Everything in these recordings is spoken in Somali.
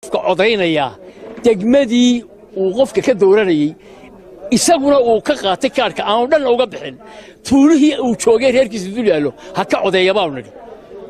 Qofka codaynaya degmadii uu qofka ka dooranayey, isaguna uu ka qaatay kaadhka, aanu dhanna uga bixin, tuulihii uu joogay reerkiisa dul yaallo ha ka codeeya baanu nidhi.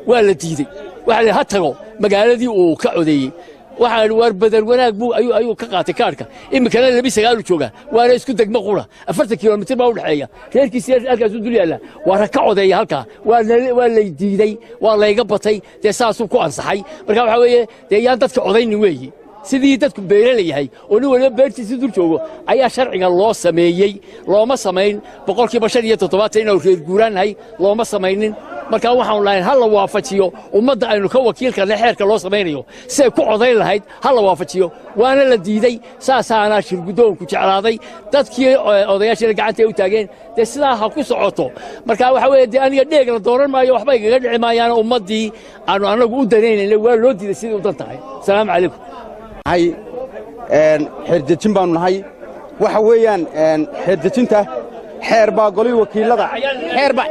Waa la diidey. Waxaa la ha tago magaaladii uu ka codeeyey. Waxaan idhi, waar Badar Wanaag buu ayuu ka qaatay kaadhka, iminkana Labi Sagaalu joogaa, waana isku degmo qura, 40 kilomitir baa u dhexeeya, reerkiisi halkaasuu dul yaalla, waar ha ka codeeya halkaa. Waa lay diidey, waa layga batay. Dee saasuu ku ansaxay. Marka waxaa weeye, dee yaan dadka codaynin weeye. Sidii dadku beerala yahay oo nin waliba beertiisa dul joogo ayaa sharciga loo sameeyey. Looma samayn 75% inaanu reer guuraannahay, looma samaynin. Marka waxaanu lahayn, ha la waafajiyo ummadda aynu ka wakiilkanay xeerka loo samaynayo, siday ku codayn lahayd ha la waafajiyo. Waana la diidey. Saasaana shirguddoonku jeclaaday, dadkii odayaashiina gacanta ay u taageen, dee sidaa ha ku socoto. Marka waxa weeye, dee aniga dheeg la dooran maayo, waxba igaga dhici maayaan. Ummaddii aanu annagu u danaynayna waa loo diiday sidii u dan tahay. Asalaamu calaykum. Xeerdejin baanu nahay. Waxa weeyaan, xeerdejinta xeer baa golihii wakiillada,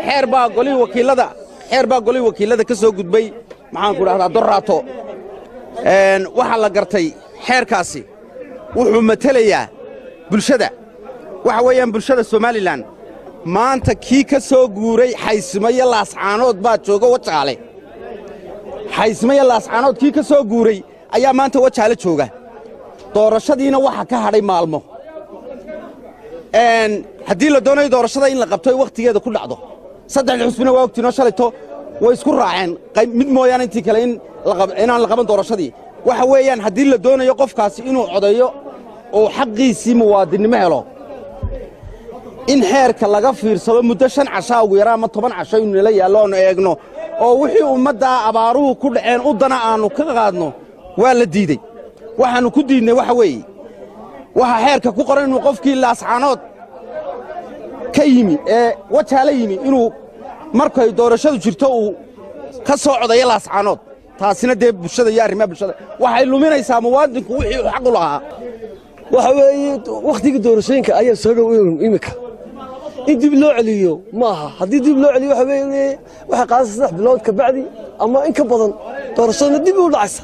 xeer baa golihii wakiillada, xeer baa golihii wakiillada ka soo gudbay, maxaan ku dhahdaa, dorraato. Waxaa la gartay xeerkaasi wuxuu matelayaa bulshada. Waxa weeyaan, bulshada Somalilan maanta kii ka soo guuray Xaysimo iyo Laascaanood baa jooga Wajaale. Xaysimo iyo Laascaanood kii ka soo guuray ayaa maanta Wajaale jooga. Doorashadiina waxa ka hadhay maalmo. Haddii la doonayo doorashada in la qabto wakhtigeeda ku dhacdo, saddexda xusbina waa ogtiinoo shalayto way isku raaceen, mid mooyaane intii kale, inaan la qaban doorashadii. Waxa weeyaan, haddii la doonayo qofkaasi inuu codeeyo oo xaqiisii muwaadinnimo helo, in xeerka laga fiirsado muddo 5 cashaa ugu yaraa ama 10 casho inuu nala yaallo, oonu eegno oo wixii ummaddaa abaaruhu ku dhaceen u dana aannu ka qaadno. Waa la diidey. Waxaannu ku diidnay waxa weeye, waxaa xeerka ku qoran inuu qofkii Laascaanood ka yimi ee Wajaale yimi inuu markay doorashadu jirto uu ka soo codayo Laascaanood. Taasina dee bulshada iyo arrimaha bulshada waxay luminaysaa muwaadinku wixii uu xaq u lahaa. Waxa weeye, wakhtigii doorashooyinka ayaa soo dhow iminka. In dib loo celiyo ma aha. Haddii dib loo celiyo, waxa weeye, waxay qaadaysa 3 bilood ka bacdi ama in ka badan, doorashadana dib u dhacaysa.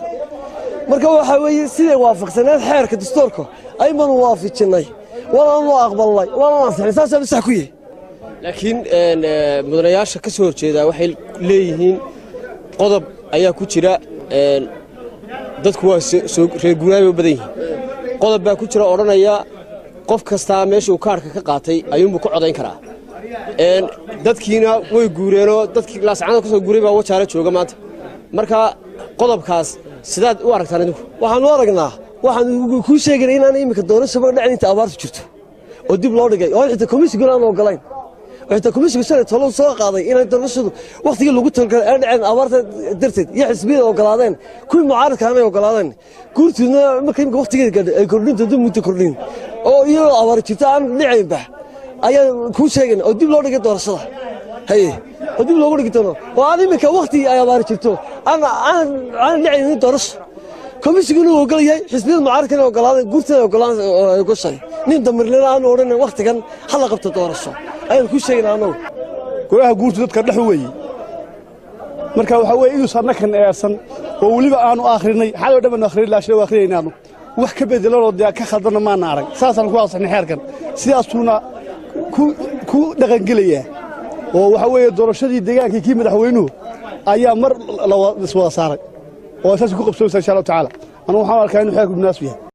Marka waxa weeye, siday waafaqsaneed xeerka dastuurka aybaanu waafajinnay, waanaanu aqbalnay, waanaanu ansixnay, saasaanu sax ku yahay. Laakiin mudanayaasha ka soo horjeedaa waxay leeyihiin qodob ayaa ku jira. Dadku waa reer guuraabay u badan yihiin. Qodob baa ku jira odhanaya qof kastaa meesha uu kaarhka ka qaatay ayuunbuu ku codayn karaa. Dadkiina way guureenoo dadkii Laascaanood ka soo guuray baa Wajaale jooga maanta. Marka qodobkaas sidaad u aragtaan idinku? Waxaanu aragnaa, waxaan kuu sheeganay inaan iminka doorashaba dhacin inta abaartu jirto, oo dib loo dhigay, oo xitaa komishigan aan ogolayn, oo xitaa komishiga shalay tolo soo qaaday inay doorashadu wakhtigii lagu talagalay aan dhaceen abaarta darteed, iyo xisbiyada ogolaadeen, kuwii mucaaradka aanay ogolaadeen, guurtoodna marka imika wakhtigeeda gaadhay ay kordhin doonto muddo kordhin, oo iyadoo abaar jirto aan dhicaynba ayaan kuu sheegayna, oo dib loo dhigay doorashada haye, oo dib loogu dhigi doono, oo aan iminka wakhtigii ay abaar jirto aan dhicaynin doorasho. Komishigu inuu ogol yahay, xisbiyada mucaaradkana ogolaadeen, guurtana ogoshahay, nin damirlena aanu odhanin wakhtigan ha la qabto doorasho, ayaan kuu sheegayna annagu. Golaha guurtu dadka dhex weeye. Marka waxaa weeye, inuusan annakan eersan oo weliba aanu akhrinay xaloo dhan baanu akhrinay, laashina waa akhriyaynaanu wax ka bedelanoo dee ka khaldanna maana arag. Saasaan ku ansaxnay xeerkan, sidaasuuna ku dhaqangelayaa. Oo waxaa weeye, doorashadii deegaankii kii madaxweynuhu ayaa mar iswada saaray oo saas ku qabsoonaysa, insha Allahu tacaala. Anugu waxaan arkaa inuu xeerku munaasib yahay.